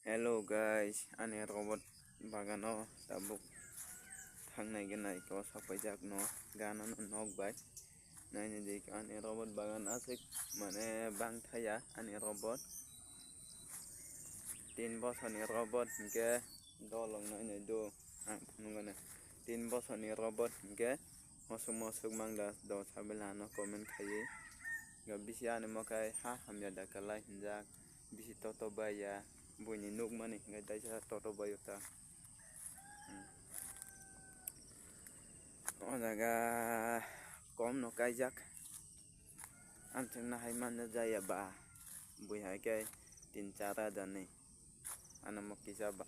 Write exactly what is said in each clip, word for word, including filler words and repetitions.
Hello guys, ani robot bagano tabuk thangnai gwnai ko sapaijak no gana no nok bai. Naini di ani robot bagan aswk mane bang thaya ani robot. Tin bosor ni robot hinkhe dolong nainai do ang phunukgana. Tin bosor ni robot hinkhe mosok mosok mangda do sabela no comment khaiwi. Ga bisi ani mokai ha hamya da kalai hinjak. Bisi toto baiya, buini nukmani hinkhe taisa toto baio ta. Hmm. O jaga kom no kaijak. Amchwkno hai manya jaya ba, bui hai khe tin char hajar ni. Ano mo kisa ba.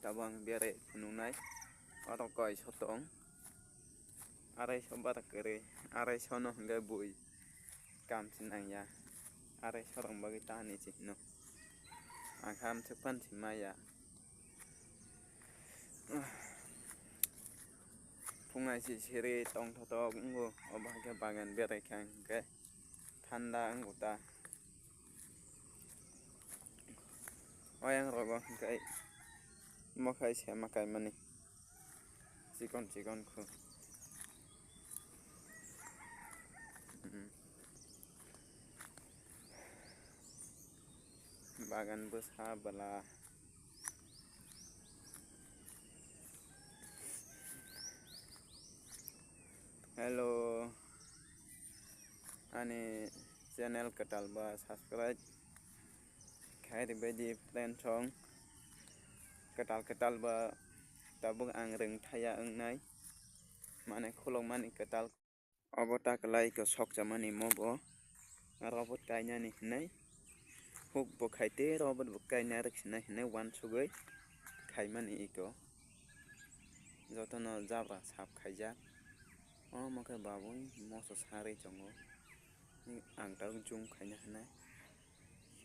Tabo ang berai phunuknai. Oro koi sotong. Arai so bara kwrwi. Arai so no hinkhe bui. Kam se nangya. Arai sorong bagwi ta hinwi se hino. Ang kha amswk phan se maya. Phungai se siri tongthotok wngo. Obo hai khe bagan berai kha hinkhe thanda wngo ta. Oyang rogo hinkhe mokhai se ma kaimani. Chikon chikon khu. Hmm. Bagan bwsa bwla. Hello. Ani channel kwtal ba subscribe khai rwbaidi friend song. Kwtal kwtal ba tabuk ang rwng thaya wngnai. Mane khulokmani kwtal. Obo ta kwlai ko sokchamani mo bo. Robot kainani hinwi. Huk bo khai tei robot bo kaina rwksinai hinwi uansugwi khaimani iko. Jotono jabra sap khaijak. Omo khe babui moso sarwi tongo. Ang tabuk zoom khaina hinwi.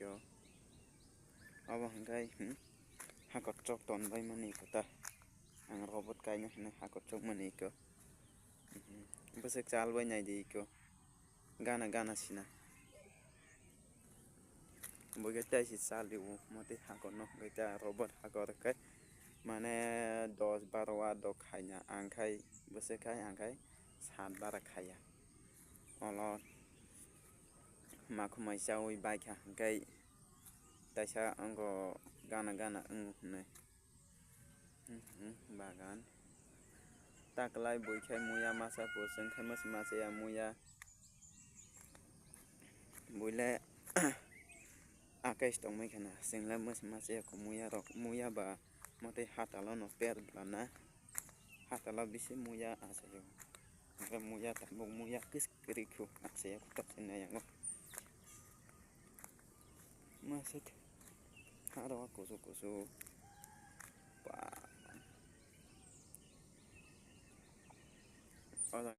Yo. Obo hwnkhe, hmm, hakochok tonbaimani kota. Ang robot kaina hinwi hakochokmani iko. Hmm. Bwswk chalbai naidi iko. Gana gana sina. Bwkhe tei se chali o, motwi hakor no hwnkhe ta robot hakor khe mane dos baro wa dok khaina, ang khai bwswk khai ang khai sat bara khaiya. Olo makhumai chaui baikha hwnkhe taisa wngo gana gana wngo hwnwi. Hmm, bagan. Taklai bui khai muya masa pur chwng khai masa masa ya muya. Buile akai tongmai khana chwng le masa masa ya muya rok muya ba motwi hatalo no per bana hatalo bisi muya achayo. Hwnkhe muya tabuk muya kis kwrwi khu achayo kotor se nayango. Masuk. Haro kusu kusu. Ba.